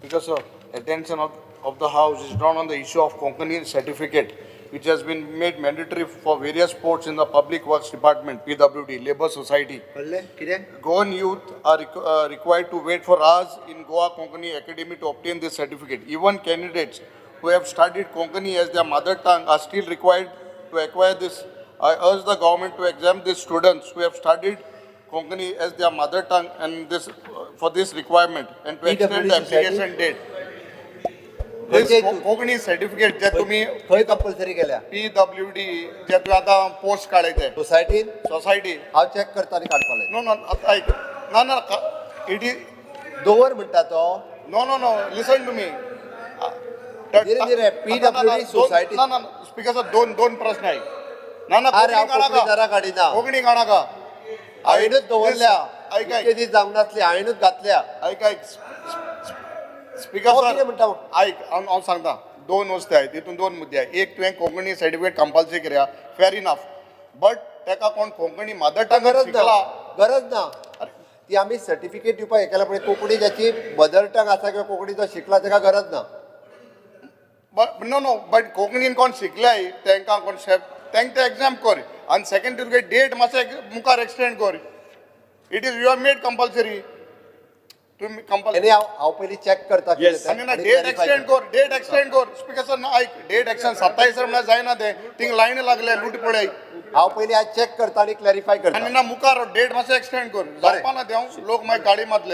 Because of attention of the House is drawn on the issue of Konkani certificate, which has been made mandatory for various posts in the Public Works Department, PWD, Labour Society. कळ्ळें कितें? Goan youth are required to wait for hours in Goa Konkani Academy to obtain this certificate. Even candidates who have studied Konkani as their mother tongue are still required to acquire this. I urge the government to exempt these students who have studied Konkani as their mother tongue and this for this requirement and to extend the PWD society? Application date. This खंयचे हितून? Konkani certificate जे तुम्ही खंय compulsory केल्या? PWD जे तुम्ही आता post काढायचे सोसायटीन. Society. हांव check करता आनी काडपाक लायता. नो नो, ऐक, ना ना, it is दवर म्हणटा तो. No, listen to me. धीरे धीरे, PWD society. ना ना, स्पीकर सर, दोन दोन प्रश्न आहे. ना ना. अरे, हांव कोंकणी कोंकणी काडनाका. जरा काडिना. कोंकणी काडनाका. हांवेनूच दवरल्या. ऐक इतके ऐक. दीस जावंक नासली, हांवेनूच घातल्या. ऐक ऐक, स्पीकर तो सर. कितें म्हणटा? ऐक, हांव हांव सांगता, दोन वस्तू आहेत तितून, दोन मुद्दे आहे. एक, तुवें कोंकणी सर्टिफिकेट कंपल्सरी करया, फेर इनफ, बट तेका कोण कोंकणी मदर टंग गरज ना. शिकला गरज ना. ती आमी सर्टिफिकेट दिवपाक हे केला, पण कोंकणी ज्याची मदर टंग आसा किंवा कोंकणी जो शिकला ताका गरज ना. नो नो, बट कोंकणीन कोण शिकलाय तांकां कोण शेफ तांकां ते एग्जाम कर आनी सेकंड तुगे डेट मातशें मुखार एक्सटेंड कर. It is you are made compulsory, तुमी कंपल्सरी. आनी हांव हांव पयलीं चॅक करता कितें तें आनी ना, आनी डेट clarify extend करता. कर, डेट एक्सटेंड कर. स्पीकर सर, ना, आयक, डेट एक्सटेंड 27 म्हळ्यार जायना तें. थिंग लायन लागले लूट पळय. हांव पयलीं आज चॅक करता आनी क्लॅरिफाय करता. आनी ना, मुखार डेट मातशें एक्सटेंड कर. जावपा ना तें, लोक मागीर गाडी मारतले.